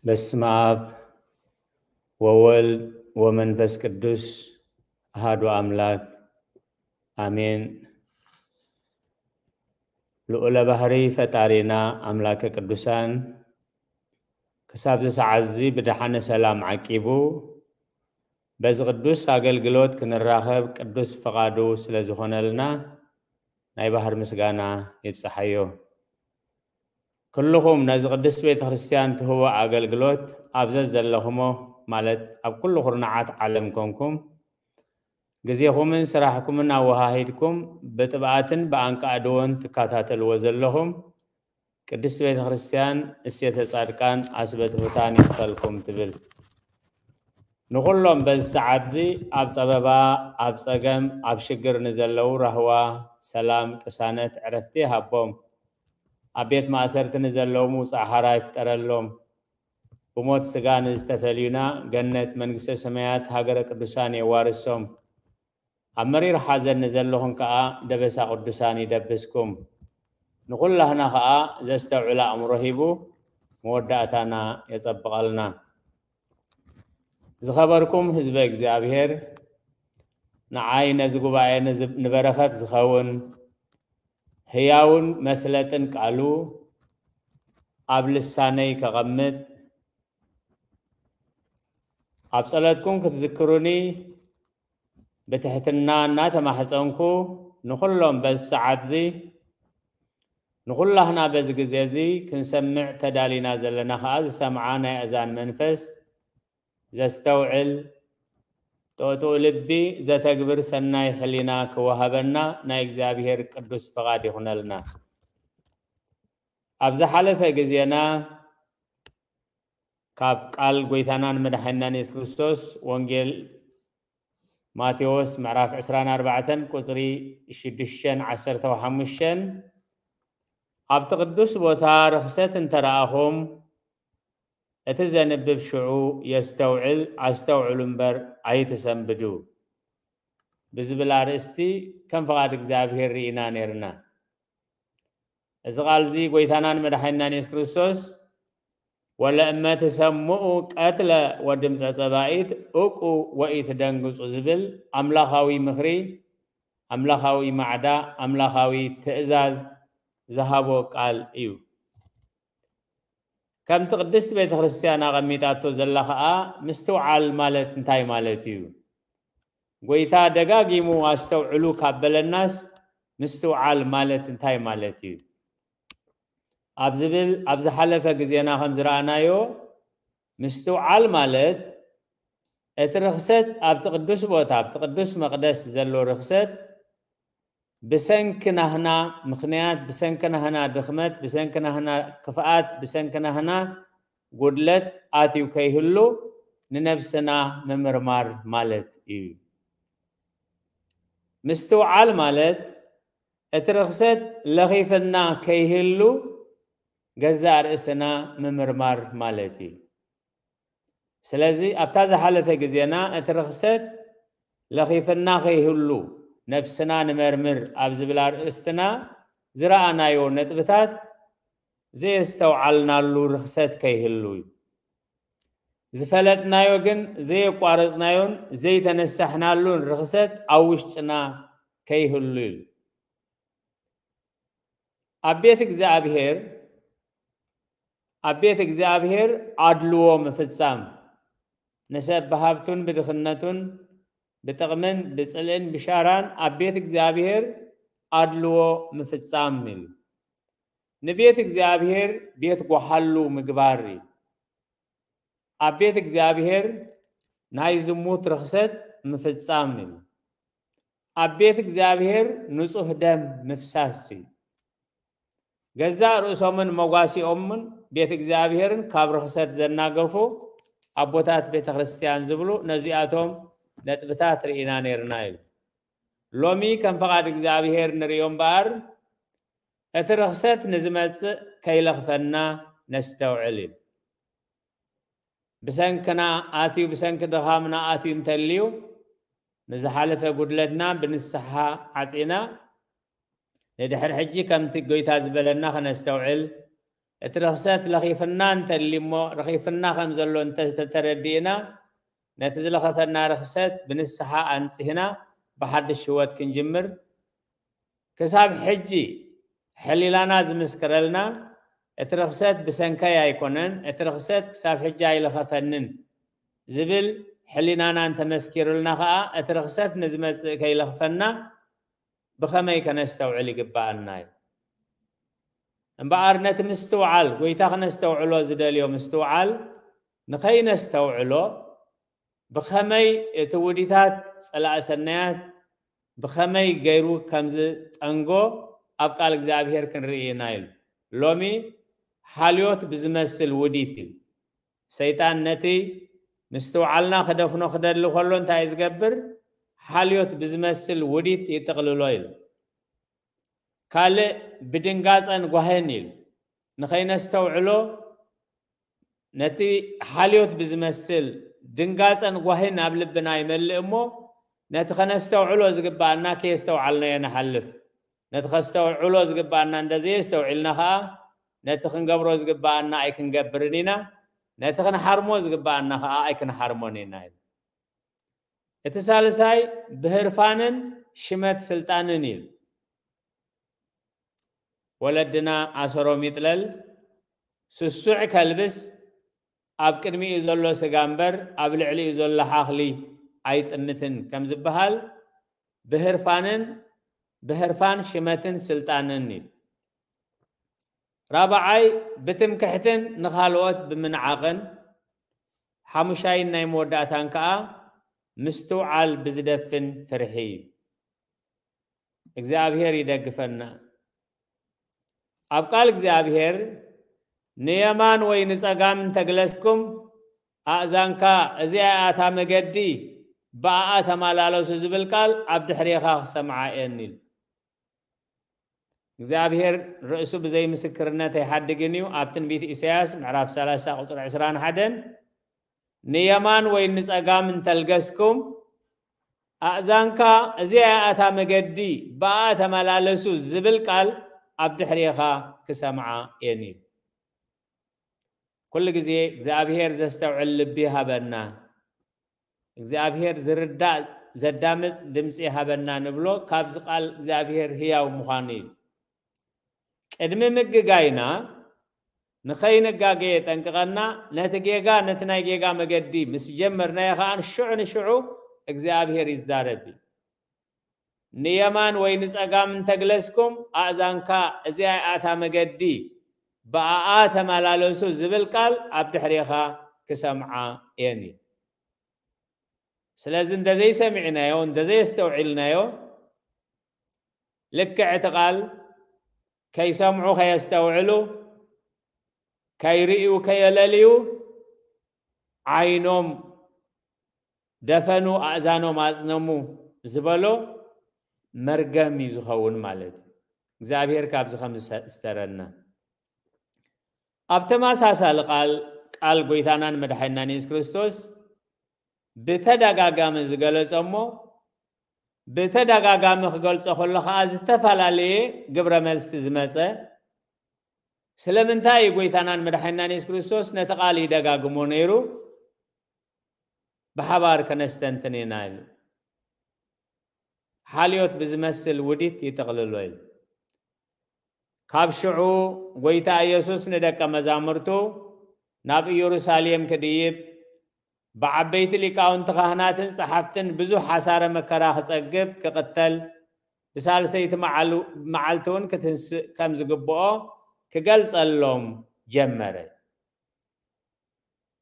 በስመ አብ ወወልድ ወመንፈስ ቅዱስ አሐዱ አምላክ አሜን። ልዑለ ባህሪ ፈጣሪና አምላከ ቅዱሳን ክሳብ እዚ ሰዓት እዚ ብደሓነ ሰላም ዓቂቡ በዚ ቅዱስ ኣገልግሎት ክንራኸብ ቅዱስ ፍቓዱ ስለ ዝኾነልና ናይ ባህር ምስጋና ይብጽሓዮ። ኩልኹም ነዚ ቅድስት ቤተ ክርስቲያን ትህቦ ኣገልግሎት ኣብ ዘዘለኹሞ፣ ማለት ኣብ ኩሉ ኩርናዓት ዓለም ኮንኩም፣ ግዜኹምን ስራሕኩምን ኣወሃሂድኩም ብጥብኣትን ብኣንቃዕድዎን ትከታተልዎ ዘለኹም ቅድስት ቤተ ክርስቲያን እሴተ ጻድቃን ኣስበትሑታን ይኽፈልኩም ትብል። ንኹሎም በዚ ሰዓት እዚ ኣብ ጸበባ፣ ኣብ ጸገም፣ ኣብ ሽግር ንዘለዉ ራህዋ፣ ሰላም፣ ቅሳነት፣ ዕረፍቲ ይሃቦም። ኣብ ቤት ማእሰርቲ ንዘለዉ ምውጻእ ሓራ ይፍጠረሎም። ብሞት ስጋ ንዝተፈልዩና ገነት መንግስተ ሰማያት ሃገረ ቅዱሳን የዋርሶም። ኣብ መሪር ሓዘን ንዘለኹም ከኣ ደበሳ ቅዱሳን ይደብስኩም። ንኹላህና ከኣ ዘስተውዕል ኣእምሮ ሂቡ መወዳእታና የጸብቐልና። ዝኸበርኩም ህዝበ እግዚኣብሔር፣ ንዓይ ነዚ ጉባኤ ንዝ-፣ ንበረኸት ዝኸውን ህያውን መስለጥን ቃሉ ኣብ ልሳነይ ከቐምጥ፣ ኣብ ጸሎትኩም ክትዝክሩኒ ብትሕትና እናተማሕጸንኩ፣ ንኹሎም በዚ ሰዓት እዚ ንኹላህና በዚ ግዜ እዚ ክንሰምዕ ተዳሊና ዘለና ኸኣ ዝሰምዓ ናይ ኣእዛን መንፈስ ዘስተውዕል፣ ጥቕጥቕ ልቢ ዘተግብር ሰናይ ሕሊና ክወሃበና ናይ እግዚኣብሔር ቅዱስ ፍቓድ ይኹነልና። ኣብ ዝሓለፈ ግዜና ካብ ቃል ጎይታናን መድሓኒናን የሱስ ክርስቶስ ወንጌል ማቴዎስ ምዕራፍ ዕስራን ኣርባዕተን ቁጽሪ ሽዱሽተን ዓሰርተ ሓሙሽተን፣ ኣብቲ ቅዱስ ቦታ ርኽሰት እንተ ረኣኹም፣ እቲ ዘንብብ ሽዑ የስተውዕል፣ ኣስተውዕሉ እምበር ኣይትሰንብዱ ብዝብል ኣርእስቲ ከም ፍቓድ እግዚኣብሔር ርኢና ነይርና። እዚ ቃል እዚ ጎይታናን መድሓኒናን የሱስ ክርስቶስ፣ "ወለእመ ትሰምዑ ቀትለ ወድምፀ ጸባኢት እቁ ወኢትደንግጹ" ዝብል ኣምላኻዊ ምኽሪ፣ ኣምላኻዊ ማዕዳ፣ ኣምላኻዊ ትእዛዝ ዝሃቦ ቃል እዩ። ከምቲ ቅድስቲ ቤተ ክርስቲያን ኣቐሚጣቶ ዘላ ኸኣ፣ ምስትውዓል ማለት እንታይ ማለት እዩ? ጎይታ ደጋጊሙ ኣስተውዕሉ ካብ በለናስ፣ ምስትውዓል ማለት እንታይ ማለት እዩ? ኣብ ዝብል፣ ኣብ ዝሓለፈ ግዜና ከም ዝረኣናዮ፣ ምስትውዓል ማለት እቲ ርኽሰት ኣብቲ ቅዱስ ቦታ፣ ኣብቲ ቅዱስ መቕደስ ዘሎ ርኽሰት ብሰንኪ ናህና ምኽንያት፣ ብሰንኪ ናህና ድኽመት፣ ብሰንኪ ናህና ክፍኣት፣ ብሰንኪ ናህና ጉድለት ኣትዩ ከይህሉ ንነብስና ምምርማር ማለት እዩ። ምስትውዓል ማለት እቲ ርኽሰት ለኺፍና ከይህሉ ገዛእ ርእስና ምምርማር ማለት እዩ። ስለዚ ኣብታ ዝሓለፈ ግዜና እቲ ርኽሰት ለኺፍና ከይህሉ ነብስና ንመርምር ኣብ ዝብል ኣርእስትና ዝረኣናዮ ነጥብታት ዘየስተውዓልናሉ ርኽሰት ከይህሉ እዩ። ዝፈለጥናዮ ግን ዘየቋረጽናዮን ዘይተነሳሕናሉን ርኽሰት ኣብ ውሽጥና ከይህሉ እዩ። ኣብ ቤት እግዚኣብሔር፣ ኣብ ቤት እግዚኣብሔር ኣድልዎ ምፍጻም፣ ንሰብ ብሃብቱን ብድኽነቱን፣ ብጥቕምን ብጽልእን ብሻራን ኣብ ቤት እግዚኣብሔር ኣድልዎ ምፍጻም እዩ። ንቤት እግዚኣብሔር ቤት ጓሓሉ ምግባር እዩ። ኣብ ቤት እግዚኣብሔር ናይ ዝሙት ርኽሰት ምፍጻም እዩ። ኣብ ቤት እግዚኣብሔር ንጹህ ደም ምፍሳስ እዩ። ገዛእ ርእሶምን መጓሲኦምን ቤት እግዚኣብሔርን ካብ ርኽሰት ዘናገፉ ኣቦታት ቤተ ክርስቲያን ዝብሉ ነዚኣቶም ነጥብታት ርኢና ነይርና እዩ። ሎሚ ከም ፍቓድ እግዚኣብሔር ንርእዮ እምበኣር፣ እቲ ርኽሰት ንዝመጽእ ከይለኽፈና ነስተውዕል እዩ። ብሰንክና ኣትዩ፣ ብሰንኪ ድኻምና ኣትዩ እንተልዩ፣ ንዝሓለፈ ጉድለትና ብንስሓ ዓጺና፣ ንድሕሪ ሕጂ ከምቲ ጎይታ ዝበለና ከነስተውዕል፣ እቲ ርኽሰት ለኺፍና እንተሊ እሞ፣ ረኺፍና ከም ዘሎ እንተተረዲእና፣ ነቲ ዝለኸፈና ርኽሰት ብንስሓ ኣንጽህና ብሓድሽ ህይወት ክንጅምር፣ ክሳብ ሕጂ ሕሊናና ዝምስክረልና፣ እቲ ርኽሰት ብሰንከይ ኣይኮነን፣ እቲ ርኽሰት ክሳብ ሕጂ ኣይለኸፈንን ዝብል ሕሊናና እንተመስኪሩልና ኸኣ፣ እቲ ርኽሰት ንዝመጽእ ከይለኽፈና ብኸመይ ከነስተውዕል ይግብኣና እዩ። እምበኣር ነቲ ምስትውዓል፣ ጎይታ ክነስተውዕሎ ዝደልዮ ምስትውዓል ንኸይነስተውዕሎ፣ ብኸመይ እቲ ውዲታት ጸላእ ሰናያት ብኸመይ ገይሩ ከም ዝጠንጎ ኣብ ቃል እግዚኣብሔር ክንርኢ ኢና ኢሉ። ሎሚ ሓልዮት ብዝመስል ውዲት እዩ። ሰይጣን ነቲ ምስትውዓልና ክደፍኖ ክደሊ ከሎ እንታይ እዩ ዝገብር? ሓልዮት ብዝመስል ውዲት ይጥቕልሎ ኢሉ። ካልእ ብድንጋጸን ጓህን ኢሉ። ንኸይነስተውዕሎ ነቲ ሓልዮት ብዝመስል ድንጋጸን ጓህን ኣብ ልብና ይመልእ እሞ፣ ነቲ ከነስተውዕሎ ዝግብኣና ከየስተውዓልናዮ ንሓልፍ። ነቲ ከስተውዕሎ ዝግብኣና እንተዘየስተውዒልና ኸኣ፣ ነቲ ክንገብሮ ዝግብኣና ኣይክንገብርን ኢና፣ ነቲ ክንሓርሞ ዝግብኣና ኸኣ ኣይክንሓርሞን ኢና ኢሉ። እቲ ሳልሳይ ብህርፋንን ሽመት ስልጣንን እዩ። ወለድና ኣሰሮም ይጥለል፣ ስሱዕ ከልብስ ኣብ ቅድሚኡ ዘሎ ስጋ እምበር ኣብ ልዕሊኡ ዘሎ ሓኽሊ ኣይጥምትን ከም ዝበሃል፣ ብህርፋንን ብህርፋን ሽመትን ስልጣንን እዩ። ራብዓይ ብትምክሕትን ንኻልኦት ብምንዓቕን፣ ሓሙሻይን ናይ መወዳእታን ከኣ ምስትውዓል ብዝደፍን ፍርሒ እዩ። እግዚኣብሔር ይደግፈና። ኣብ ቃል እግዚኣብሔር ንየማን ወይ ንጸጋም እንተግለስኩም፣ ኣእዛንካ እዚኣ እያ እታ መገዲ፣ ብኣኣ ተመላለሱ ዝብል ቃል ኣብ ድሕሬኻ ክሰምዓ እየን ኢሉ። እግዚኣብሔር ርእሱ ብዘይ ምስክርነት ኣይሓድግን እዩ። ኣብ ትንቢት ኢሳያስ ምዕራፍ ሰላሳ ቁጽሪ ዕስራን ሓደን፣ ንየማን ወይ ንጸጋም እንተልገስኩም፣ ኣእዛንካ እዚኣ እያ እታ መገዲ፣ ብኣ ተመላለሱ ዝብል ቃል ኣብ ድሕሬኻ ክሰምዓ እየን ኢሉ። ኩሉ ግዜ እግዚኣብሔር ዘስተውዕል ልቢ ይሃበና። እግዚኣብሔር ዝርዳእ ዘዳምጽ ድምጺ ይሃበና ንብሎ፣ ካብዚ ቃል እግዚኣብሔር ህያው ምዃኑ እዩ። ቅድሚ ምግጋይና ንኸይንጋገ የጠንቅቐና። ነቲ ጌጋ፣ ነቲ ናይ ጌጋ መገዲ ምስ ጀመርናዮ ኸኣ ሽዑ ንሽዑ እግዚኣብሔር ይዛረብ እዩ። ንየማን ወይ ንጸጋም እንተግለስኩም፣ ኣእዛንካ እዚኣ እያ እታ መገዲ፣ ብኣኣ ተመላለሱ ዝብል ቃል ኣብ ድሕሬኻ ክሰምዓ እየን እዩ። ስለዚ እንተዘይሰሚዕናዮ፣ እንተዘየስተውዒልናዮ፣ ልክዕ እቲ ቃል ከይሰምዑ ከየስተውዕሉ፣ ከይርእዩ ከየለልዩ፣ ዓይኖም ደፈኑ ኣእዛኖም ኣጽነሙ ዝበሎ መርገም እዩ ዝኸውን ማለት እዩ። እግዚኣብሔር ካብዚ ከም ዝሰ-፣ ዝተረና። ኣብ ተመሳሳሊ ቃል፣ ቃል ጎይታናን መድሓኒናን የሱስ ክርስቶስ ብተደጋጋሚ ዝገለጾ እሞ፣ ብተደጋጋሚ ክገልጾ ከሎ ኸኣ ዝተፈላለየ ግብረ መልሲ ዝመጸ፣ ስለምንታይ እዩ ጎይታናን መድሓኒናን የሱስ ክርስቶስ ነቲ ቃል ይደጋግሞ ነይሩ? ብሓባር ከነስተንትን ኢና ኢሉ። ሓልዮት ብዝመስል ውዲት ይጥቕልሎ ኢሉ። ካብ ሽዑ ጎይታ ኢየሱስ ንደቀ መዛሙርቱ ናብ ኢየሩሳሌም ክድይብ፣ ብዓበይቲ ሊቃውንቲ ካህናትን ጸሓፍትን ብዙሕ ሓሳረ መከራ ክጸግብ፣ ክቕተል፣ ብሳልሰይቲ መዓሉ-፣ መዓልቲ እውን ክትንስእ ከም ዝግብኦ ክገልጸሎም ጀመረ።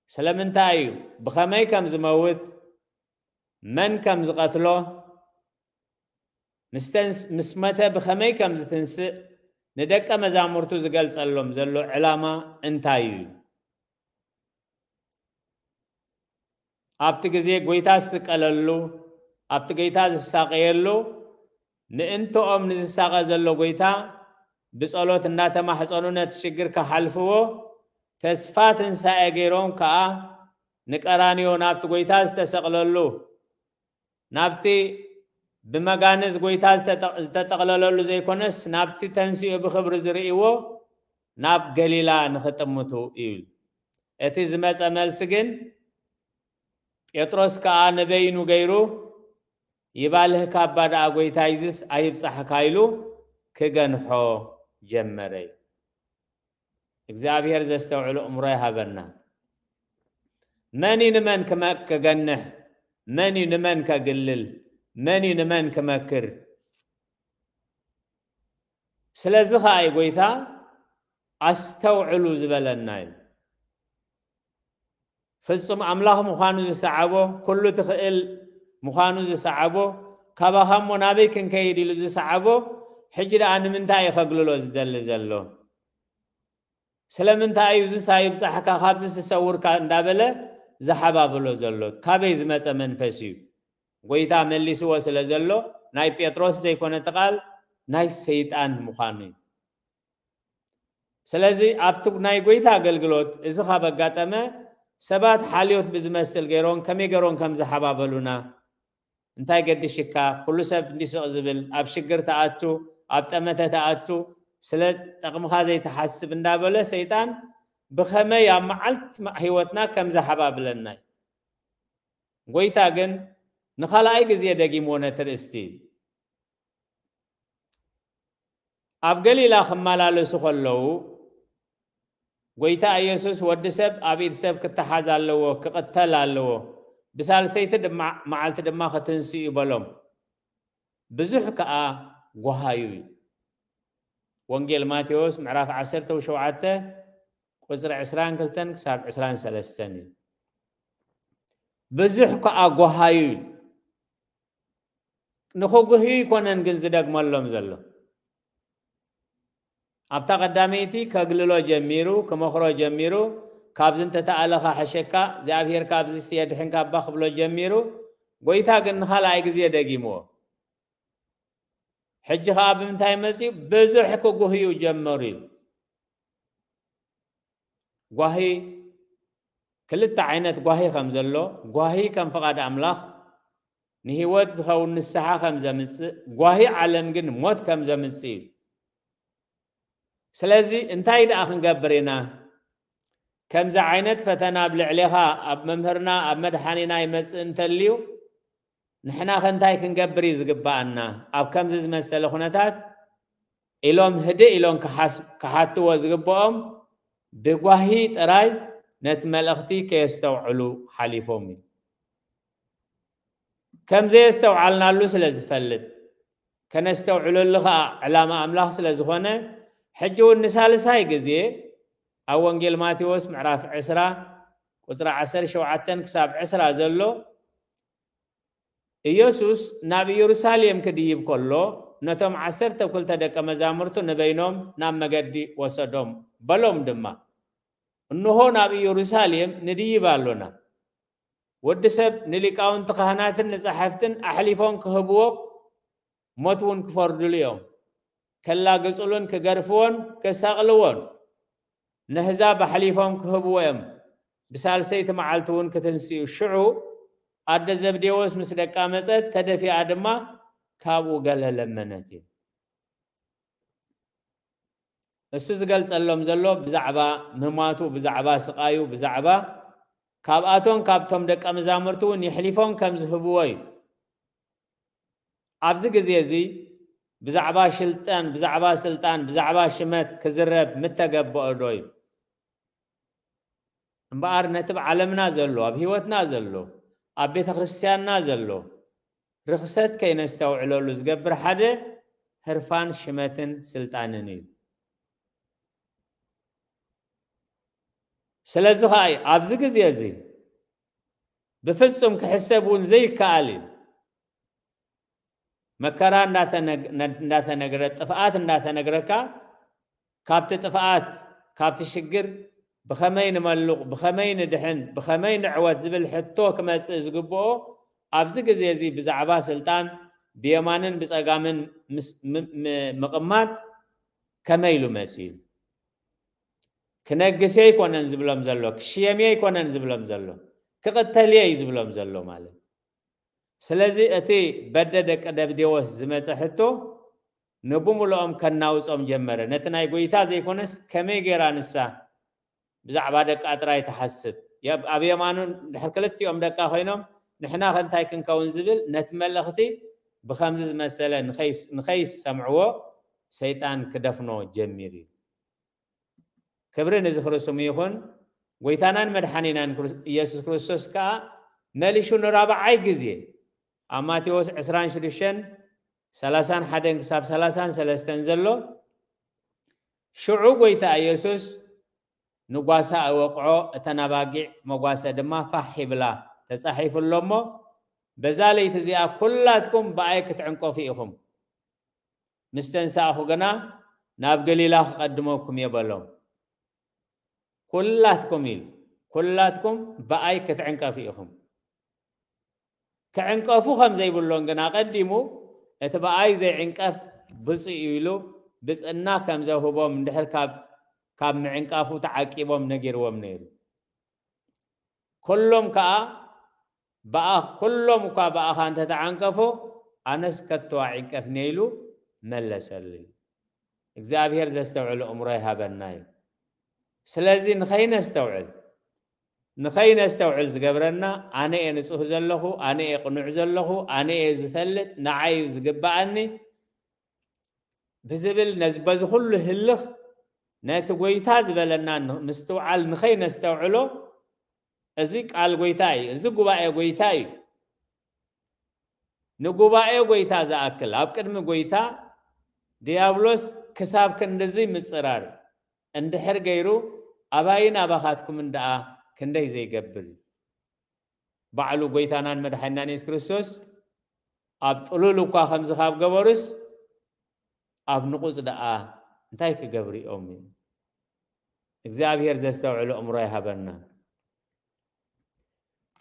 ስለምንታይ እዩ? ብኸመይ ከም ዝመውት፣ መን ከም ዝቐትሎ፣ ምስ ተንስ-፣ ምስ መተ ብኸመይ ከም ዝትንስእ ንደቀ መዛሙርቱ ዝገልጸሎም ዘሎ ዕላማ እንታይ እዩ? ኣብቲ ግዜ ጎይታ ዝስቀለሉ፣ ኣብቲ ጎይታ ዝሳቐየሉ፣ ምእንትኦም ንዝሳቐ ዘሎ ጎይታ ብጸሎት እናተማሕጸኑ ነቲ ሽግር ክሓልፍዎ፣ ተስፋ ትንሳኤ ገይሮም ከኣ ንቀራንዮ ናብቲ ጎይታ ዝተሰቕለሉ፣ ናብቲ ብመጋንዝ ጎይታ ዝተጠ-፣ ዝተጠቕለለሉ ዘይኮነስ፣ ናብቲ ተንሲኡ ብኽብሪ ዝርእይዎ ናብ ገሊላ ንኽጥምቱ እዩ። እቲ ዝመጸ መልሲ ግን ጴጥሮስ ከኣ ንበይኑ ገይሩ፣ ይባልህ ካባ ደኣ ጎይታይዝስ ኣይብጻሕካ ኢሉ ክገንሖ ጀመረ። እግዚኣብሔር ዘስተውዕሉ እምሮ ይሃበና። መን እዩ ንመን ክመ-፣ ክገንሕ? መን እዩ ንመን ከግልል? መን እዩ ንመን ክመክር? ስለዚ ኸኣ እዩ ጎይታ ኣስተውዕሉ ዝበለና እዩ። ፍጹም ኣምላኽ ምዃኑ ዝሰዓቦ፣ ኩሉ ትኽእል ምዃኑ ዝሰዓቦ፣ ካባኻ እሞ ናበይ ክንከይድ ኢሉ ዝሰዓቦ፣ ሕጂ ደኣ ንምንታይ እዩ ከግልሎ ዝደሊ ዘሎ? ስለምንታይ እዩ እዚስ ኣይብጻሕካ፣ ካብዚ ዝሰውርካ እንዳበለ ዝሓባብሎ ዘሎ? ካበይ ዝመጸ መንፈስ እዩ? ጎይታ መሊስዎ ስለ ዘሎ፣ ናይ ጴጥሮስ ዘይኮነ እቲ ቃል፣ ናይ ሰይጣን ምዃኑ እዩ። ስለዚ ኣብቲ ናይ ጎይታ ኣገልግሎት እዚ ካብ ኣጋጠመ፣ ሰባት ሓልዮት ብዝመስል ገይሮም ከመይ ገይሮም ከም ዝሓባበሉና፣ እንታይ ገድሽካ፣ ኩሉ ሰብ እንዲስቕ ዝብል፣ ኣብ ሽግር ተኣቱ፣ ኣብ ጠመተ ተኣቱ፣ ስለ ጠቕምኻ ዘይትሓስብ እንዳበለ ሰይጣን ብኸመይ ኣብ መዓልቲ ህይወትና ከም ዝሓባብለና እዩ። ጎይታ ግን ንኻልኣይ ግዜ ደጊምዎ ነቲ ርእስቲ። ኣብ ገሊላ ክመላለሱ ከለዉ፣ ጎይታ ኢየሱስ፣ "ወዲ ሰብ ኣብ ኢድ ሰብ ክተሓዝ ኣለዎ፣ ክቕተል ኣለዎ፣ ብሳልሰይቲ ድማ፣ መዓልቲ ድማ ክትንስኡ እዩ" በሎም። ብዙሕ ከኣ ጓሃዩ እዩ። ወንጌል ማቴዎስ ምዕራፍ ዓሰርተ ሸውዓተ ቁጽሪ ዕስራን ክልተን ክሳብ ዕስራን ሰለስተን እዩ። ብዙሕ ከኣ ጓሃዩ እዩ። ንኽጉህዩ ኣይኮነን ግን ዝደግመሎም ዘሎ። ኣብታ ቀዳመይቲ ከግልሎ ጀሚሩ፣ ክመኽሮ ጀሚሩ፣ "ካብዚ እንተተኣለኻ ሕሸካ፣ እግዚኣብሔር ካብዚ የድሕንካ እባ" ክብሎ ጀሚሩ። ጎይታ ግን ንኻልኣይ ግዜ ደጊምዎ። ሕጂ ኸኣ ብምንታይ መጺኡ? ብዙሕ ክጉህዩ ጀመሩ እዩ። ጓሂ፣ ክልተ ዓይነት ጓሂ ከም ዘሎ፣ ጓሂ ከም ፍቓድ ኣምላኽ ንህይወት ዝኸውን ንስሓ ከም ዘምጽእ፣ ጓሂ ዓለም ግን ሞት ከም ዘምጽእ እዩ። ስለዚ እንታይ ደኣ ክንገብር ኢና? ከምዚ ዓይነት ፈተና ኣብ ልዕሌኻ፣ ኣብ መምህርና፣ ኣብ መድሓኒና ይመጽእ እንተልዩ፣ ንሕና ከ እንታይ ክንገብር እዩ ዝግብኣና? ኣብ ከምዚ ዝመሰለ ኩነታት ኢሎም ህድእ ኢሎም ክሓስ-፣ ክሓትዎ ዝግብኦም ብጓሂ ጥራይ ነቲ መልእኽቲ ከየስተውዕሉ ሓሊፎም እዩ። ከም ዘየስተውዓልናሉ ስለ ዝፈልጥ፣ ከነስተውዕለሉ ኸኣ ዕላማ ኣምላኽ ስለ ዝኾነ፣ ሕጂ እውን ንሳልሳይ ግዜ ኣብ ወንጌል ማቴዎስ ምዕራፍ ዕስራ ቁጽሪ ዓሰርተ ሸውዓተ ክሳብ ዕስራ ዘሎ፣ ኢየሱስ ናብ ኢየሩሳሌም ክድይብ ከሎ፣ ነቶም ዓሰርተ ክልተ ደቀ መዛሙርቱ ንበይኖም ናብ መገዲ ወሰዶም፣ በሎም ድማ፣ "እንሆ ናብ ኢየሩሳሌም ንድይብ ኣሎና። ወዲ ሰብ ንሊቃውንቲ ካህናትን ንጸሓፍትን ኣሕሊፎም ክህብዎ፣ ሞት እውን ክፈርዱሉ እዮም። ከላግጹሉን ክገርፍዎን ክሰቕልዎን፣ ነህዛብ ኣሕሊፎም ክህብዎ እዮም። ብሳልሰይቲ መዓልቲ እውን ክትንስኡ። ሽዑ ኣደ ዘብዴዎስ ምስ ደቃ መጸት፣ ተደፊኣ ድማ ካብኡ ገለ ለመነት" እዩ። እሱ ዝገልጸሎም ዘሎ ብዛዕባ ምማቱ፣ ብዛዕባ ስቓዩ፣ ብዛዕባ ካብኣቶም ካብቶም ደቀ መዛሙርቲ እውን የሕሊፎም ከም ዝህብዎ እዩ። ኣብዚ ግዜ እዚ ብዛዕባ ሽልጣን፣ ብዛዕባ ስልጣን፣ ብዛዕባ ሽመት ክዝረብ ምተገብኦ ዶ እዩ? እምበኣር ነቲ ኣብ ዓለምና ዘሎ፣ ኣብ ህይወትና ዘሎ፣ ኣብ ቤተ ክርስቲያንና ዘሎ ርኽሰት ከይነስተውዕለሉ ዝገብር ሓደ ህርፋን ሽመትን ስልጣንን እዩ። ስለዚ ኸኣ እዩ ኣብዚ ግዜ እዚ ብፍጹም ክሕሰብ እውን ዘይከኣል እዩ። መከራ እንዳተነግ-፣ እንዳተነግረ፣ ጥፍኣት እንዳተነግረካ፣ ካብቲ ጥፍኣት፣ ካብቲ ሽግር ብኸመይ ንመልቕ፣ ብኸመይ ንድሕን፣ ብኸመይ ንዕወት ዝብል ሕቶ ክመጽእ ዝግብኦ፣ ኣብዚ ግዜ እዚ ብዛዕባ ስልጣን ብየማንን ብጸጋምን ምስ-፣ ም-፣ ም-፣ ምቕማጥ ከመይ ኢሉ መጺኡ? ክነግስ ኣይኮነን ዝብሎም ዘሎ፣ ክሽየም ኣይኮነን ዝብሎም ዘሎ፣ ክቕተል እዩ ዝብሎም ዘሎ ማለት። ስለዚ እቲ በደ ደቂ ደብዴዎስ ዝመጸ ሕቶ ንብምልኦም ከናውጾም ጀመረ። ነቲ ናይ ጎይታ ዘይኮነስ ከመይ ገይራ ንሳ ብዛዕባ ደቃ ጥራይ ትሓስብ? የብ-፣ ኣብ የማኑ ድሕር ክልቲኦም ደቃ ኮይኖም፣ ንሕና ከ እንታይ ክንከውን ዝብል ነቲ መልእኽቲ ብኸምዚ ዝመሰለ ንኸይስ-፣ ንኸይሰምዕዎ ሰይጣን ክደፍኖ ጀሚሩ እዩ። ክብሪ ንዝኽሪ ስሙ ይኹን። ጎይታናን መድሓኒናን ክርስ-፣ ኢየሱስ ክርስቶስ ከኣ መሊሹ ንራብዓይ ግዜ ኣብ ማቴዎስ ዕስራን ሽዱሽተን፣ ሰላሳን ሓደን ክሳብ ሰላሳን ሰለስተን ዘሎ፣ ሽዑ ጎይታ ኢየሱስ ንጓሳ እወቕዖ፣ እተን ኣባጊዕ መጓሰ ድማ ፋሕ ይብላ፣ ተጻሒፉ ኣሎ እሞ፣ በዛ ለይቲ እዚኣ ኩላትኩም ብኣይ ክትዕንቀፉ ኢኹም። ምስ ተንሳእኹ ግና ናብ ገሊላ ክቐድመኩም እየ በሎም። ኩላትኩም ኢሉ፣ ኩላትኩም ብኣይ ክትዕንቀፉ ኢኹም። ክዕንቀፉ ከም ዘይብሎም ግን ኣቐዲሙ እቲ ብኣይ ዘይዕንቀፍ ብፁዕ እዩ ኢሉ ብፅዕና ከም ዘውህቦም እንድሕር ካብ፣ ካብ ምዕንቃፉ ተዓቂቦም ነጊርዎም ነይሩ። ኩሎም ከኣ ብኣ-፣ ኩሎም እኳ ብኣኻ እንተተዓንቀፉ ኣነስ ከቶ ኣዕንቀፍኒ ኢሉ መለሰሉ። እግዚኣብሔር ዘስተውዕል ኣእምሮ ይሃበና እዩ። ስለዚ ንኸይነስተውዕል፣ ንኸይነስተውዕል ዝገብረና ኣነ እየ ንጹህ ዘለኹ፣ ኣነ እየ ቅኑዕ ዘለኹ፣ ኣነ እየ ዝፈልጥ፣ ንዓይ እዩ ዝግብኣኒ ብዝብል ነዚ በዚ ኩሉ ህልኽ ነቲ ጎይታ ዝበለና ን-፣ ምስትውዓል ንኸይነስተውዕሎ፣ እዚ ቃል ጎይታ እዩ፣ እዚ ጉባኤ ጎይታ እዩ። ንጉባኤ ጎይታ ዝኣክል ኣብ ቅድሚ ጎይታ ዲያብሎስ ክሳብ ክንድዚ ምጽራር እንድሕር ገይሩ ኣባይን ኣባኻትኩምን ደኣ ክንደይ ዘይገብር እዩ። ባዕሉ ጎይታናን መድሓኒናን የሱስ ክርስቶስ ኣብ ጥሉል እኳ ከምዚ ካብ ገበሩስ ኣብ ንቑጽ ደኣ እንታይ ክገብሩ እዮም? እግዚኣብሔር ዘስተውዕሎ ኣእምሮ ይሃበና።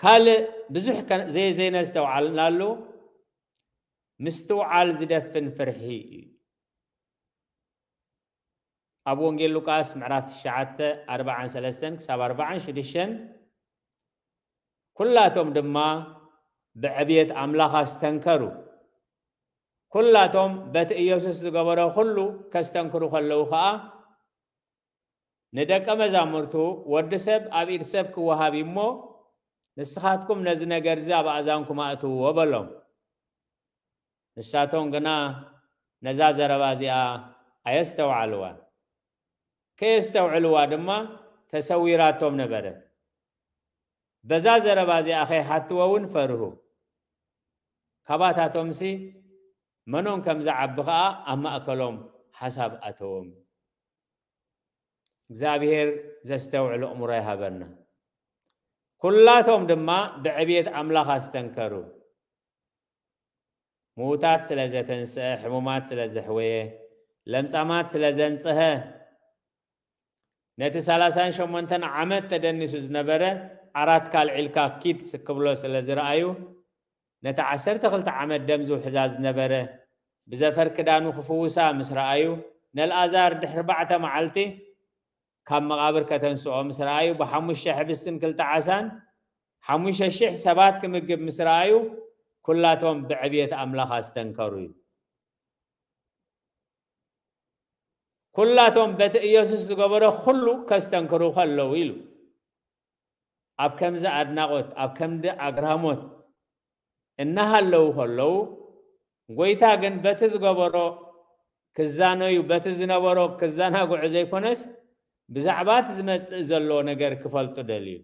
ካልእ ብዙሕ ከ-፣ ዘይ-፣ ዘይነስተውዓልናሉ ምስትውዓል ዝደፍን ፍርሒ እዩ። ኣብ ወንጌል ሉቃስ ምዕራፍ ትሽዓተ፣ ኣርብዓን ሰለስተን ክሳብ ኣርብዓን ሽዱሽተን፣ ኩላቶም ድማ ብዕብየት ኣምላኽ ኣስተንከሩ። ኩላቶም በቲ ኢየሱስ ዝገበሮ ኩሉ ከስተንክሩ ከለዉ ኸኣ፣ ንደቀ መዛሙርቱ፣ "ወዲ ሰብ ኣብ ኢድ ሰብ ክወሃብ እዩ እሞ፣ ንስኻትኩም ነዚ ነገር እዚ ኣብ ኣእዛንኩም ኣእትውዎ" በሎም። ንሳቶም ግና ነዛ ዘረባ እዚኣ ኣየስተውዓልዋን። ከየስተውዕልዋ ድማ ተሰዊራቶም ነበረት። በዛ ዘረባ እዚኣ ከይሓትዎ እውን ፈርሁ። ካባታቶምሲ መኖም ከም ዝዓቢ ኸኣ ኣብ ማእከሎም ሓሳብ ኣተዎም። እግዚኣብሔር ዘስተውዕል ኣእምሮ ይሃበና። ኩላቶም ድማ ብዕብየት ኣምላኽ ኣስተንከሩ። ምዉታት ስለ ዘተንስአ፣ ሕሙማት ስለ ዘሕወየ፣ ለምጻማት ስለ ዘንጽሀ፣ ነቲ ሰላሳን ሸሞንተን ዓመት ተደኒሱ ዝነበረ ዓራትካ ኣልዒልካ ኪድ ክብሎ ስለ ዝረኣዩ፣ ነቲ ዓሰርተ ክልተ ዓመት ደም ዝውሕዛ ዝነበረ ብዘፈር ክዳኑ ክፍውሳ ምስ ረኣዩ፣ ነልኣዛር ድሕሪ ኣርባዕተ መዓልቲ ካብ መቓብር ከተንስኦ ምስ ረኣዩ፣ ብሓሙሽተ ሕብስትን ክልተ ዓሳን ሓሙሽተ ሽሕ ሰባት ክምግብ ምስ ረኣዩ፣ ኩላቶም ብዕብየት ኣምላኽ ኣስተንከሩ እዩ። ኩላቶም በቲ ኢየሱስ ዝገበሮ ኩሉ ከስተንክሩ ከለዉ ኢሉ። ኣብ ከምዚ ኣድናቖት፣ ኣብ ከምዚ ኣግራሞት እናሃለዉ ከለዉ፣ ጎይታ ግን በቲ ዝገበሮ ክዛነዩ፣ በቲ ዝነበሮ ክዘናግዑ ዘይኮነስ፣ ብዛዕባ እቲ ዝመጽእ ዘሎ ነገር ክፈልጡ ደልዩ።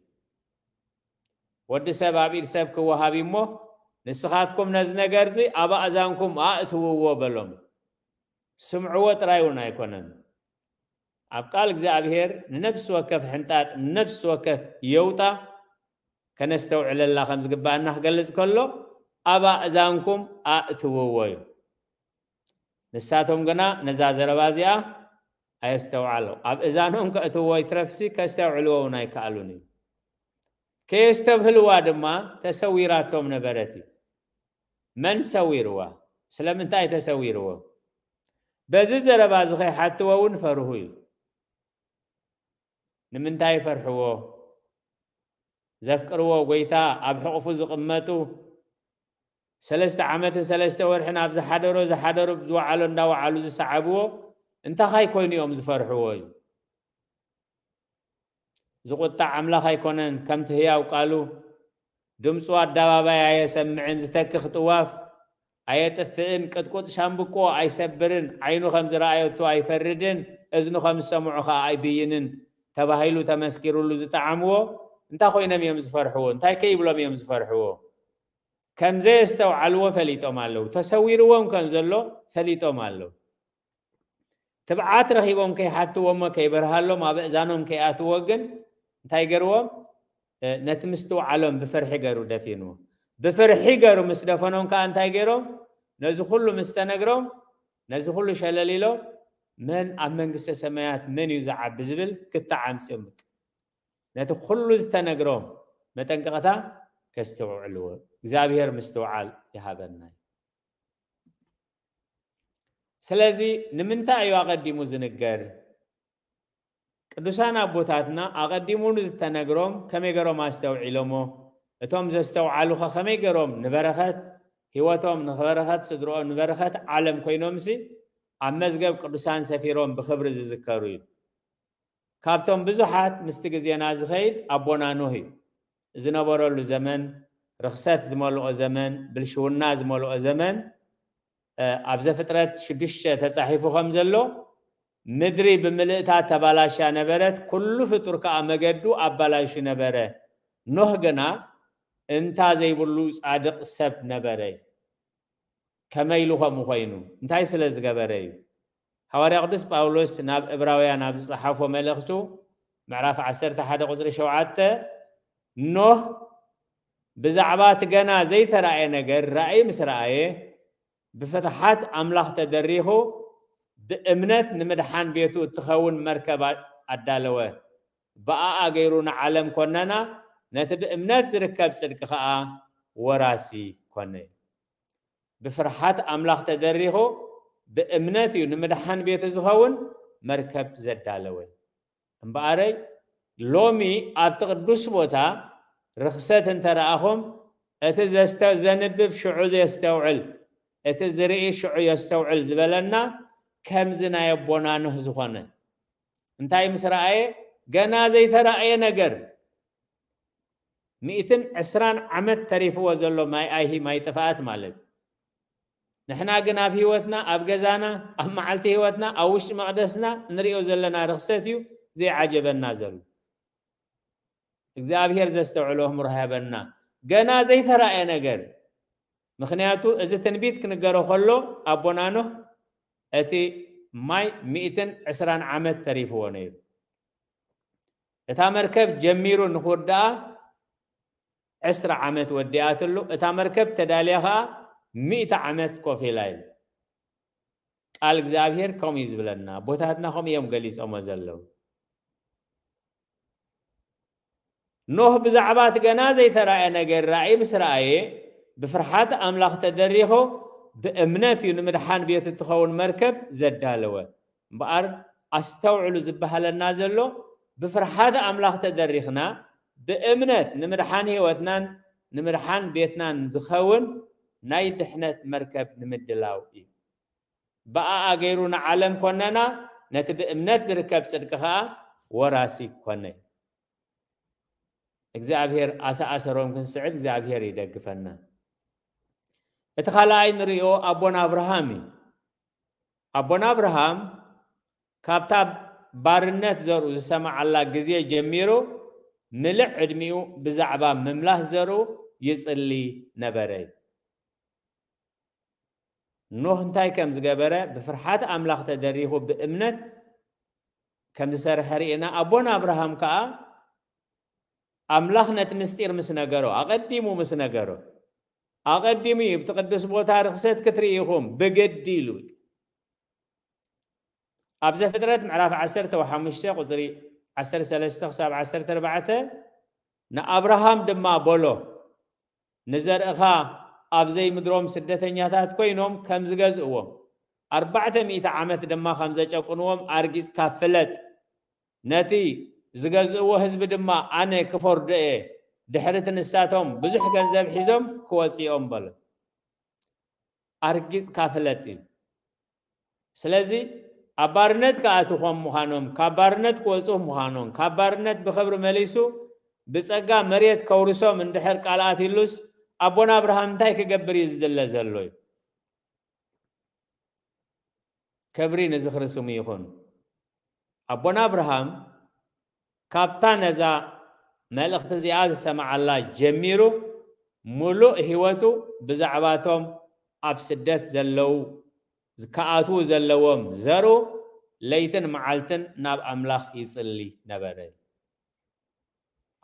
"ወዲ ሰብ ኣብ ኢድ ሰብ ክወሃብ እዩ እሞ፣ ንስኻትኩም ነዚ ነገር እዚ ኣብ ኣእዛንኩም ኣእትውዎ" በሎም። ስምዕዎ ጥራይ እውን ኣይኮነን። ኣብ ቃል እግዚኣብሔር ንነፍሲ ወከፍ ሕንጣጥ፣ ንነፍሲ ወከፍ የውጣ ከነስተውዕለላ ከም ዝግባኣና ክገልጽ ከሎ፣ "ኣብ ኣእዛንኩም ኣእትውዎ" እዩ። ንሳቶም ግና ነዛ ዘረባ እዚኣ ኣየስተውዓሉ። ኣብ እዛኖም ከእትዎ ይትረፍሲ ከስተውዕልዎ እውን ኣይከኣሉን እዩ። ከየስተብህልዋ ድማ ተሰዊራቶም ነበረት እዩ። መን ሰዊርዋ? ስለምንታይ ተሰዊርዎ? በዚ ዘረባ እዚ ከይሓትዎ እውን ፈርሁ እዩ። ንምንታይ ፈርሕዎ? ዘፍቅርዎ ጎይታ ኣብ ሕቑፉ ዝቕመጡ ሰለስተ ዓመትን ሰለስተ ወርሕን ኣብ ዝሓደሮ ዝሓደሮ ዝወዓሎ እንዳወዓሉ ዝሰዓብዎ እንታይ ኻይ ኮይኑ እዮም ዝፈርሕዎ እዩ። ዝቁጣዕ ኣምላኽ ኣይኮነን፣ ከምቲ ህያው ቃሉ ድምፁ ኣደባባይ ኣየሰምዕን፣ ዝተክኽ ጥዋፍ ኣየጥፍእን፣ ቅጥቁጥ ሻምብቆ ኣይሰብርን፣ ዓይኑ ከም ዝረኣየቶ ኣይፈርድን፣ እዝኑ ከም ዝሰምዖ ኸዓ ኣይብይንን ተባሂሉ ተመስኪሩሉ ዝጠዓምዎ እንታይ ኮይኖም እዮም ዝፈርሕዎ? እንታይ ከይብሎም እዮም ዝፈርሕዎ? ከም ዘየስተውዓልዎ ፈሊጦም ኣለዉ። ተሰዊርዎም ከም ዘሎ ፈሊጦም ኣለዉ። ትብዓት ረኺቦም ከይሓትዎ እሞ ከይበርሃሎም ኣብ እእዛኖም ከይኣትዎ ግን እንታይ ገርዎም? ነቲ ምስትውዓሎም ብፍርሒ ገሩ ደፊንዎ። ብፍርሒ ገሩ ምስ ደፈኖም ከዓ እንታይ ገይሮም? ነዚ ኩሉ ምስ ተነግሮም ነዚ ኩሉ ሸለል ኢሎም መን ኣብ መንግስተ ሰማያት መን እዩ ዝዓቢ ዝብል ክተዓምፅዮም። ነቲ ኩሉ ዝተነግሮም መጠንቀቕታ ከስተውዕልዎ እግዚኣብሔር ምስትውዓል ይሃበና። ስለዚ ንምንታይ እዩ ኣቐዲሙ ዝንገር? ቅዱሳን ኣቦታትና ኣቐዲሙ ንዝተነግሮም ከመይ ገሮም ኣስተውዒሎሞ? እቶም ዘስተውዓሉኸ ከመይ ገሮም ንበረኸት ህይወቶም ንበረኸት ስድርኦም ንበረኸት ዓለም ኮይኖምሲ ኣብ መዝገብ ቅዱሳን ሰፊሮም ብኽብሪ ዝዝከሩ እዩ። ካብቶም ብዙሓት ምስቲ ግዜና ዝኸይድ ኣቦና ኖህ እዩ። ዝነበረሉ ዘመን ርኽሰት ዝመልኦ ዘመን፣ ብልሽውና ዝመልኦ ዘመን፣ ኣብ ዘፍጥረት ሽዱሽተ ተጻሒፉ ከም ዘሎ ምድሪ ብምልእታ ተባላሻ ነበረት፣ ኩሉ ፍጡር ከኣ መገዱ ኣባላሹ ነበረ። ኖህ ግና እንታ ዘይብሉ ጻድቕ ሰብ ነበረ። ከመይ ኢሉ ከምኡ ኮይኑ? እንታይ ስለ ዝገበረ እዩ? ሃዋርያ ቅዱስ ጳውሎስ ናብ እብራውያን ኣብ ዝጸሓፎ መልእኽቱ ምዕራፍ ዓሰርተ ሓደ ቁጽሪ ሸውዓተ ኖህ ብዛዕባ እቲ ገና ዘይተራእየ ነገር ራእይ ምስ ረኣየ ብፍትሓት ኣምላኽ ተደሪኹ ብእምነት ንምድሓን ቤቱ እትኸውን መርከብ ኣዳለወ። ብኣኣ ገይሩ ንዓለም ኮነና፣ ነቲ ብእምነት ዝርከብ ጽድቂ ኸኣ ወራሲ ኮነ። ብፍርሓት ኣምላኽ ተደሪኹ ብእምነት እዩ ንምድሓን ቤቱ ዝኸውን መርከብ ዘዳለወ። እምበኣረይ ሎሚ ኣብቲ ቅዱስ ቦታ ርኽሰት እንተረኣኹም እቲ ዘንብብ ሽዑ የስተውዕል፣ እቲ ዝርኢ ሽዑ የስተውዕል ዝበለና ከምዚ ናይ ኣቦና ኖህ ዝኾነ እንታይ ምስ ረኣየ ገና ዘይተራእየ ነገር ሚእትን ዕስራን ዓመት ተሪፍዎ ዘሎ ማይ ኣይሂ ማይ ጥፍኣት ማለት ንሕና ግን ኣብ ህይወትና ኣብ ገዛና ኣብ መዓልቲ ህይወትና ኣብ ውሽጢ መቕደስና ንሪኦ ዘለና ርኽሰት እዩ ዘይዓጀበና ዘሎ እግዚኣብሔር ዘስተውዕሎ ኣእምሮ ሃበና ገና ዘይተራእየ ነገር ምኽንያቱ እዚ ትንቢት ክንገሮ ከሎ ኣቦና ኖህ እቲ ማይ ሚእትን ዕስራን ዓመት ተሪፍዎ ነይሩ እታ መርከብ ጀሚሩ ንክውድኣ ዕስራ ዓመት ወዲኣትሉ እታ መርከብ ተዳልያ ከዓ ሚእቲ ዓመት ኮፍ ኢላ ኢሉ ቃል እግዚኣብሔር ከምኡ እዩ ዝብለና ኣቦታትና ከምኡ እዮም ገሊፆሞ ዘለዉ ኖህ ብዛዕባ እቲ ገና ዘይተራእየ ነገር ራእይ ምስ ረኣየ ብፍርሓት ኣምላኽ ተደሪኾ ብእምነት እዩ ንምድሓን ቤት እትኸውን መርከብ ዘዳለወ እምበኣር ኣስተውዕሉ ዝበሃለና ዘሎ ብፍርሓት ኣምላኽ ተደሪኽና ብእምነት ንምድሓን ህይወትናን ንምድሓን ቤትናን ዝኸውን ናይ ድሕነት መርከብ ንምድላው እዩ ብኣኣ ገይሩ ንዓለም ኮነና ነቲ ብእምነት ዝርከብ ጽድቂ ኸኣ ወራሲ ኮነ እግዚኣብሔር ኣሰኣሰሮም ክንስዕብ እግዚኣብሔር ይደግፈና እቲ ካልኣይ ንሪኦ ኣቦና ኣብርሃም እዩ ኣቦና ኣብርሃም ካብታ ባርነት ዘርኡ ዝሰማዓላ ግዜ ጀሚሩ ምልእ ዕድሚኡ ብዛዕባ ምምላስ ዘርኡ ይጽሊ ነበረ እዩ ኖህ እንታይ ከም ዝገበረ ብፍርሓት ኣምላኽ ተደሪኹ ብእምነት ከም ዝሰርሐ ርኢና ኣቦና ኣብርሃም ከኣ ኣምላኽ ነቲ ምስጢር ምስ ነገሮ ኣቐዲሙ ምስ ነገሮ ኣቐዲሙ እዩ ብቲ ቅዱስ ቦታ ርክሰት ክትርኢ ኢኹም ብግዲ ኢሉ ኣብ ዘፍጥረት ምዕራፍ ዓሰርተ ሓሙሽተ ቁፅሪ ዓሰርተ ሰለስተ ክሳብ ዓሰርተ ኣርባዕተ ንኣብርሃም ድማ በሎ ንዘርእኻ ኣብ ዘይምድሮም ስደተኛታት ኮይኖም ከም ዝገዝእዎም ኣርባዕተ ሚእቲ ዓመት ድማ ከም ዘጨቁንዎም ኣርጊፅካ ፍለጥ ነቲ ዝገዝእዎ ህዝቢ ድማ ኣነ ክፈርዶ እየ ድሕርቲ ንሳቶም ብዙሕ ገንዘብ ሒዞም ክወፅኦም በሎ ኣርጊጽካ ፍለጥ እዩ። ስለዚ ኣብ ባርነት ክኣትዉ ከም ምዃኖም፣ ካብ ባርነት ክወፁ ምዃኖም፣ ካብ ባርነት ብኽብሪ መሊሱ ብጸጋ መሬት ከውርሶም እንድሕር ቃል ኣትዩሉስ ኣቦና ኣብርሃም እንታይ ክገብር እዩ ዝድለ ዘሎ እዩ? ክብሪ ንዝኽሪ ስሙ ይኹን። ኣቦና ኣብርሃም ካብታ ነዛ መልእኽቲ እዚኣ ዝሰምዓላ ጀሚሩ፣ ሙሉእ ህይወቱ ብዛዕባቶም ኣብ ስደት ዘለዉ፣ ዝከኣትዉ ዘለዎም ዘርኡ ለይትን መዓልትን ናብ ኣምላኽ ይጽሊ ነበረ።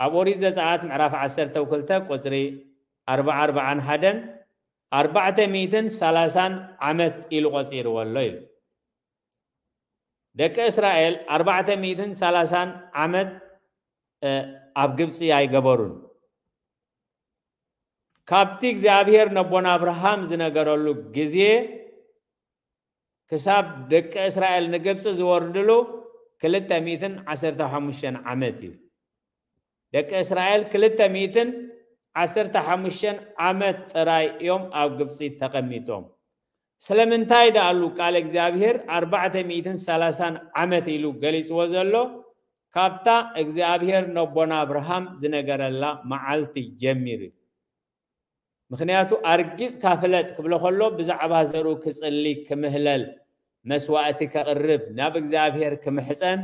ኣብ ኦሪት ዘጸኣት ምዕራፍ ዓሰርተ ክልተ ቁጽሪ ኣርባዓ ኣርባዓን ሓደን፣ ኣርባዕተ ሚእትን ሰላሳን ዓመት ኢሉ ቆጺርዎ ኣሎ ኢሉ። ደቂ እስራኤል ኣርባዕተ ሚእትን ሰላሳን ዓመት፣ እ፣ ኣብ ግብጺ ኣይገበሩን። ካብቲ እግዚኣብሔር ነቦና ኣብርሃም ዝነገረሉ ግዜ ክሳብ ደቂ እስራኤል ንግብጺ ዝወርድሉ ክልተ ሚእትን ዓሰርተ ሓሙሽተን ዓመት እዩ። ደቂ እስራኤል ክልተ ሚእትን ዓሰርተ ሓሙሽተን ዓመት ጥራይ እዮም ኣብ ግብጺ ተቐሚጦም። ስለምንታይ ደኣሉ ቃል እግዚኣብሔር ኣርባዕተ ሚእትን ሰላሳን ዓመት ኢሉ ገሊጽዎ ዘሎ? ካብታ እግዚኣብሔር ነቦና ኣብርሃም ዝነገረላ መዓልቲ ጀሚሩ እዩ። ምኽንያቱ ኣርጊጽካ ፍለጥ ክብሎ ከሎ ብዛዕባ ዘርኡ ክጽሊ፣ ክምህለል፣ መስዋእቲ ከቕርብ፣ ናብ እግዚኣብሔር ክምሕጸን፣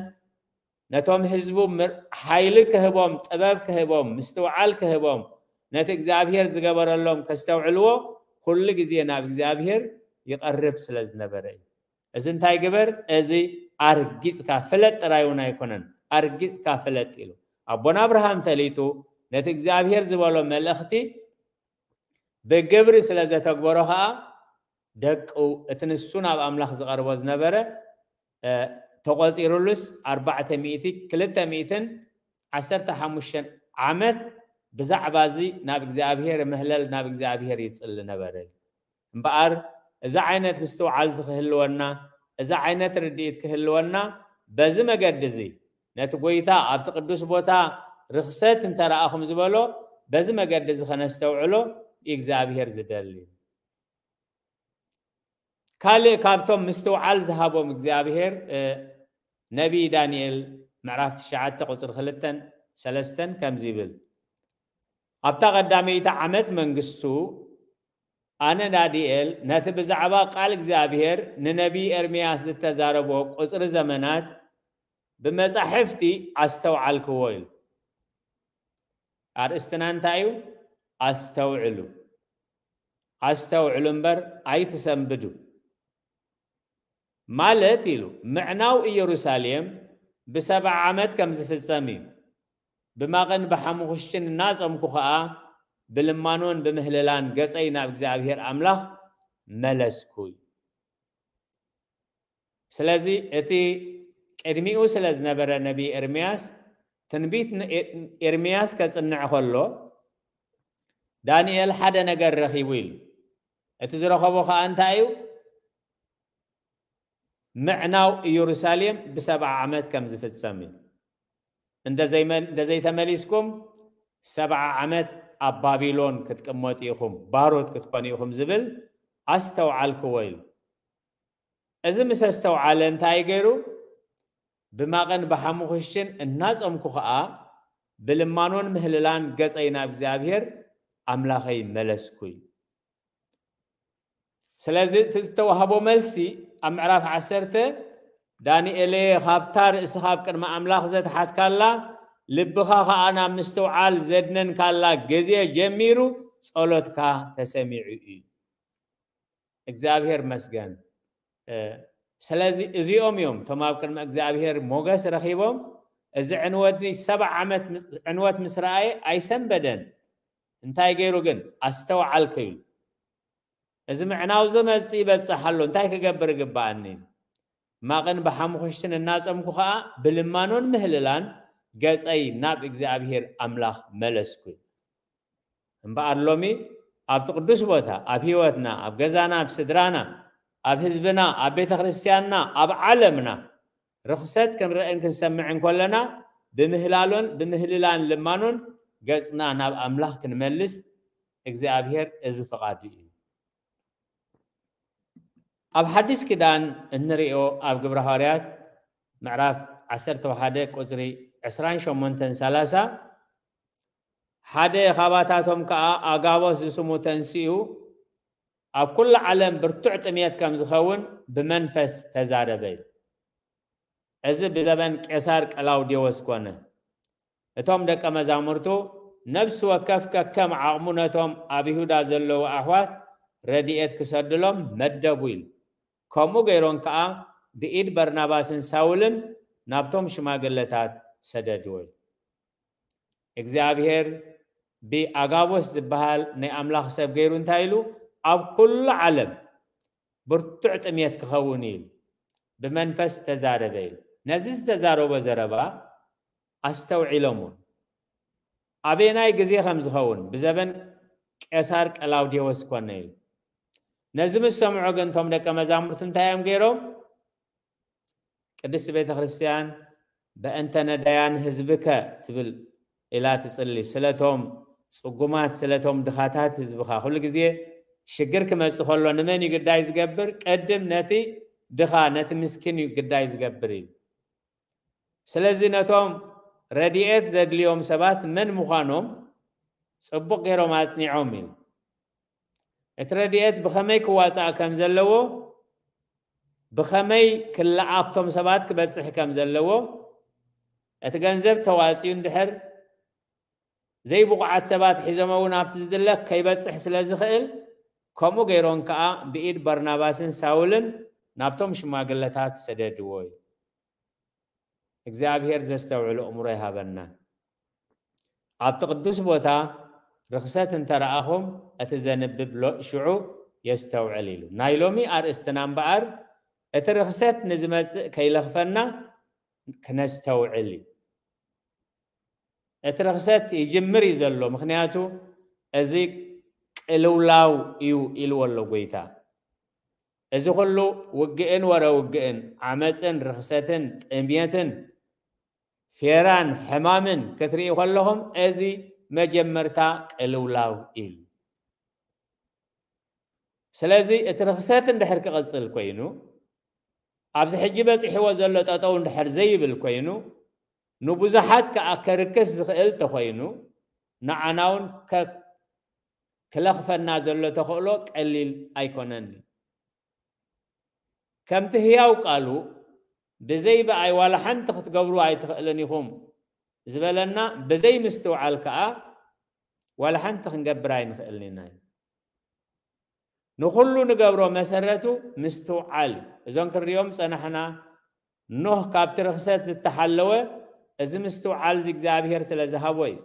ነቶም ህዝቡ ምር-፣ ሓይሊ ክህቦም፣ ጥበብ ክህቦም፣ ምስትውዓል ክህቦም፣ ነቲ እግዚኣብሔር ዝገበረሎም ከስተውዕልዎ ኩሉ ግዜ ናብ እግዚኣብሔር ይቐርብ ስለ ዝነበረ እዩ። እዚ እንታይ ግበር? እዚ ኣርጊጽካ ፍለጥ ጥራይ እውን ኣይኮነን፣ ኣርጊጽካ ፍለጥ ኢሉ። ኣቦና ኣብርሃም ፈሊጡ ነቲ እግዚኣብሔር ዝበሎ መልእኽቲ ብግብሪ ስለ ዘተግበሮ ኸኣ ደቁ እቲ ንሱ ናብ ኣምላኽ ዝቐርቦ ዝነበረ፣ እ፣ ተቖጺሩሉስ ኣርባዕተ ሚእቲ፣ ክልተ ሚእትን ዓሰርተ ሓሙሽተን ዓመት ብዛዕባ እዚ ናብ እግዚኣብሔር ምህለል፣ ናብ እግዚኣብሔር ይጽሊ ነበረ። እምበኣር እዚ ዓይነት ምስትውዓል እዚ ክህልወና፣ እዚ ዓይነት ርድኢት ክህልወና በዚ መገዲ እዚ ነቲ ጐይታ ኣብቲ ቅዱስ ቦታ ርኽሰት እንተ ረኣኹም ዝበሎ በዚ መገዲ እዚ ከነስተውዕሎ እግዚኣብሔር ዝደሊ። ካልእ ካብቶም ምስትውዓል ዝሃቦም እግዚኣብሔር፣ እ፣ ነቢይ ዳንኤል ምዕራፍ ትሽዓተ ቁጽሪ ክልተን ሰለስተን ከምዚ ይብል፣ ኣብታ ቀዳመይቲ ዓመት መንግስቱ ኣነ ዳንኤል ነቲ ብዛዕባ ቃል እግዚኣብሔር ንነቢይ ኤርምያስ ዝተዛረቦ ቁጽሪ ዘመናት ብመጻሕፍቲ ኣስተውዓልክዎ ኢሉ። ኣርእስትና እንታይ እዩ? ኣስተውዕሉ። ኣስተውዕሉ እምበር ኣይትሰንብዱ። ማለት ኢሉ ምዕናው ኢየሩሳሌም ብሰብዓ ዓመት ከም ዝፍጸም እዩ። ብማቕን ብሓሙኽሽትን እናጾምኩ ኸኣ ብልማኖን ብምህልላን ገጸይ ናብ እግዚኣብሔር ኣምላኽ መለስኩ እዩ። ስለዚ እቲ ቅድሚኡ ስለ ዝነበረ ነቢይ ኤርምያስ ትንቢት ን-፣ ኤ-፣ ኤርምያስ ከጽንዕ ከሎ ዳንኤል ሓደ ነገር ረኺቡ ኢሉ። እቲ ዝረኸቦ ኸኣ እንታይ እዩ? ምዕናው ኢየሩሳሌም ብሰብዓ ዓመት ከም ዝፍጸም እዩ። እንተዘይመ-፣ እንተዘይተመሊስኩም ሰብዓ ዓመት ኣብ ባቢሎን ክትቅመጡ ኢኹም፣ ባሮት ክትኮኑ ኢኹም ዝብል ኣስተውዓልክዎ ኢሉ። እዚ ምስ ኣስተውዓለ እንታይ ገይሩ? ብማቕን ብሓሙኽሽን እናጾምኩ ኸኣ ብልማኖን ምህልላን ገጸይ ናብ እግዚኣብሔር ኣምላኸይ መለስኩ ኢሉ። ስለዚ እቲ ዝተዋህቦ መልሲ ኣብ ምዕራፍ ዓሰርተ፣ ዳንኤለየ፣ ካብታ ርእስኻ ኣብ ቅድሚ ኣምላኽ ዘትሓትካላ፣ ልብኻ ኸኣ ናብ ምስትውዓል ዘድነንካላ ግዜ ጀሚሩ ጸሎትካ ተሰሚዑ እዩ። እግዚኣብሔር መስገን። እ፣ ስለዚ እዚኦም እዮም እቶም ኣብ ቅድሚ እግዚኣብሔር ሞገስ ረኺቦም። እዚ ዕንወት ሰብዓ ዓመት ምስ-፣ ዕንወት ምስ ረኣየ ኣይሰንበደን። እንታይ ገይሩ ግን? ኣስተውዓልኩ ኢሉ። እዚ ምዕናው ዝመጽእ ይበጽሕ ኣሎ፣ እንታይ ክገብር ይግብኣኒ? ማቕን ብሓሙኽሽትን እናጸምኩ ኸኣ ብልማኖን ምህልላን ገጸይ ናብ እግዚኣብሔር ኣምላኽ መለስኩ። እምበኣር ሎሚ ኣብቲ ቅዱስ ቦታ፣ ኣብ ህይወትና፣ ኣብ ገዛና፣ ኣብ ስድራና፣ ኣብ ህዝብና፣ ኣብ ቤተ ክርስቲያንና፣ ኣብ ዓለምና ርኽሰት ክንርእን ክንሰምዕን ከለና ብምህላሎን ብምህልላን ልማኖን ገጽና ናብ ኣምላኽ ክንመልስ እግዚኣብሔር እዚ ፍቓዱ እዩ። ኣብ ሓዲስ ኪዳን እንሪኦ ኣብ ግብረ ሃዋርያት ምዕራፍ ዓሰርተ ሓደ ቁፅሪ ዕስራን ሸሞንተን ሰላሳ ሓደ ኻባታቶም ከዓ ኣጋቦስ ዝስሙ ተንሲኡ ኣብ ኩሉ ዓለም ብርቱዕ ጥሜት ከም ዝኸውን ብመንፈስ ተዛረበ። እዚ ብዘበን ቄሳር ቀላውዴዎስ ኮነ። እቶም ደቀ መዛሙርቱ ነፍሲ ወከፍ ከከም ዓቕሙ ነቶም ኣብ ይሁዳ ዘለዉ ኣሕዋት ረድኤት ክሰድሎም መደቡ ኢሉ። ከምኡ ገይሮም ከኣ ብኢድ በርናባስን ሳውልን ናብቶም ሽማግለታት ሰደድዎ። እግዚኣብሔር ብኣጋቦስ ዝበሃል ናይ ኣምላኽ ሰብ ገይሩ እንታይ ኢሉ? ኣብ ኩሉ ዓለም ብርቱዕ ጥሜት ክኸውን እዩ ኢሉ ብመንፈስ ተዛረበ ኢሉ። ነዚ ዝተዛረቦ ዘረባ ኣስተውዒሎም እውን ኣበየናይ ግዜ ከም ዝኸውን ብዘበን ቄሳር ቀላውዴዎስ ኮነ ኢሉ። ነዚ ምስ ሰምዑ ግን እቶም ደቀ መዛሙርቱ እንታይ እዮም ገይሮም? ቅድስቲ ቤተ ክርስቲያን በእንተ ነዳያን ህዝብከ ትብል ኢላ ትጽሊ። ስለቶም ጽጉማት፣ ስለቶም ድኻታት ህዝብኻ። ኩሉ ግዜ ሽግር ክመጽእ ከሎ ንመን እዩ ግዳይ ዝገብር? ቅድም ነቲ ድኻ፣ ነቲ ምስኪን እዩ ግዳይ ዝገብር እዩ። ስለዚ ነቶም ረድኤት ዘድልዮም ሰባት መን ምዃኖም ጽቡቕ ገይሮም ኣጽኒዖም እዩ። እቲ ረድኤት ብኸመይ ክዋጻእ ከም ዘለዎ፣ ብኸመይ ክለኣኽቶም ሰባት ክበጽሕ ከም ዘለዎ፣ እቲ ገንዘብ ተዋጽዩ እንድሕር ዘይብቑዓት ሰባት ሒዞሞ እውን ኣብቲ ዝድለ ከይበጽሕ ስለ ዝኽእል፣ ከምኡ ገይሮም ከኣ ብኢድ በርናባስን ሳውልን ናብቶም ሽማግለታት ሰደድዎ እዩ። እግዚኣብሔር ዘስተውዕል ኣእምሮ ይሃበና። ኣብቲ ቅዱስ ቦታ ርኽሰት እንተረኣኹም እቲ ዘንብብ ሎ-፣ ሽዑ የስተውዕል ኢሉ። ናይ ሎሚ ኣርእስትና እምበኣር እቲ ርኽሰት ንዝመጽእ ከይለኽፈና ክነስተውዕል እዩ። እቲ ርኽሰት ይጅምር እዩ ዘሎ፣ ምኽንያቱ እዚ ቅልውላው እዩ ኢልዎ ኣሎ ጎይታ። እዚ ኩሉ ውግእን ወረ ውግእን፣ ዓመፅን ርኽሰትን ጥሜትን ፌራን ሕማምን ክትርእዩ ከለኹም እዚ መጀመርታ ቅልውላው እዩ። ስለዚ እቲ ርኽሰት እንድሕር ክቕፅል ኮይኑ፣ ኣብዚ ሕጂ በፂሕዎ ዘሎ ጠጠው እንድሕር ዘይብል ኮይኑ፣ ንብዙሓት ከዓ ከርክስ ዝኽእል ተኾይኑ፣ ንዓና እውን ከ-፣ ክለኽፈና ዘሎ ተኽእሎ ቀሊል ኣይኮነን። ከምቲ ህያው ቃሉ ብዘይ ብኣይ ዋላ ሓንቲ ክትገብሩ ኣይትኽእልን ኢኹም ዝበለና፣ ብዘይ ምስትውዓል ከዓ ዋላ ሓንቲ ክንገብር ኣይንኽእልን ኢና። ንኹሉ ንገብሮ መሰረቱ ምስትውዓል እዩ። እዞም ክንሪኦም ዝጸናሕና ኖህ ካብቲ ርኽሰት ዝተሓለወ እዚ ምስትውዓል እዚ እግዚኣብሔር ስለ ዝሃቦ እዩ።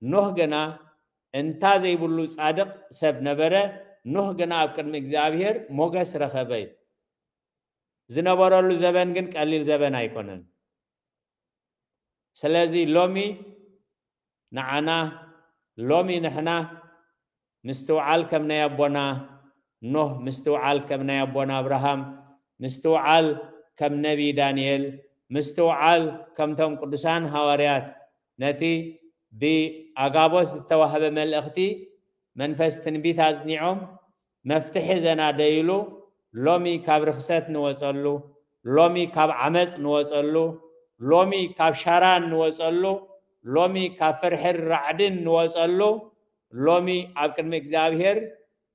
ኖህ ግና እንታ ዘይብሉ ጻድቕ ሰብ ነበረ። ኖህ ግና ኣብ ቅድሚ እግዚኣብሔር ሞገስ ረኸበ እዩ። ዝነበረሉ ዘበን ግን ቀሊል ዘበን ኣይኮነን። ስለዚ ሎሚ ንዓና፣ ሎሚ ንሕና ምስትውዓል ከም ናይ ኣቦና ኖህ፣ ምስትውዓል ከም ናይ ኣቦና ኣብርሃም፣ ምስትውዓል ከም ነቢይ ዳንኤል፣ ምስትውዓል ከምቶም ቅዱሳን ሃዋርያት ነቲ ብኣጋቦስ ዝተዋህበ መልእኽቲ መንፈስ ትንቢት ኣጽኒዖም መፍትሒ ዘናደይሉ፣ ሎሚ ካብ ርኽሰት ንወጸሉ፣ ሎሚ ካብ ዓመጽ ንወጸሉ፣ ሎሚ ካብ ሻራን ንወጸሉ፣ ሎሚ ካብ ፍርሕን ራዕድን ንወጸሉ፣ ሎሚ ኣብ ቅድሚ እግዚኣብሔር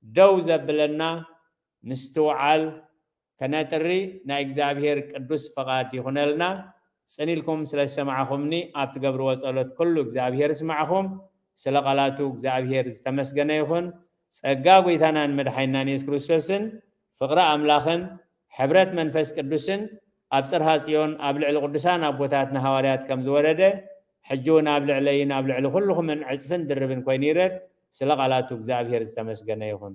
ደው ዘብለና ምስትውዓል ከነጥሪ ናይ እግዚኣብሔር ቅዱስ ፈቓድ ይኹነልና። ጽን ኢልኩም ስለ ዝሰማዕኹምኒ ኣብ ትገብርዎ ጸሎት ኩሉ እግዚኣብሔር ይስማዕኹም። ስለ ቃላቱ እግዚኣብሔር ዝተመስገነ ይኹን። ጸጋ ጐይታናን መድሓኒናን የሱስ ክርስቶስን ፍቕሪ ኣምላኽን ሕብረት መንፈስ ቅዱስን ኣብ ጽርሃ ጽዮን ኣብ ልዕሊ ቅዱሳን ኣቦታትና ሃዋርያት ከም ዝወረደ፣ ሕጂ እውን ኣብ ልዕለይን ኣብ ልዕሊ ኩልኹምን ዕጽፍን ድርብን ኮይኑ ይረድ። ስለ ቃላቱ እግዚኣብሔር ዝተመስገነ ይኹን።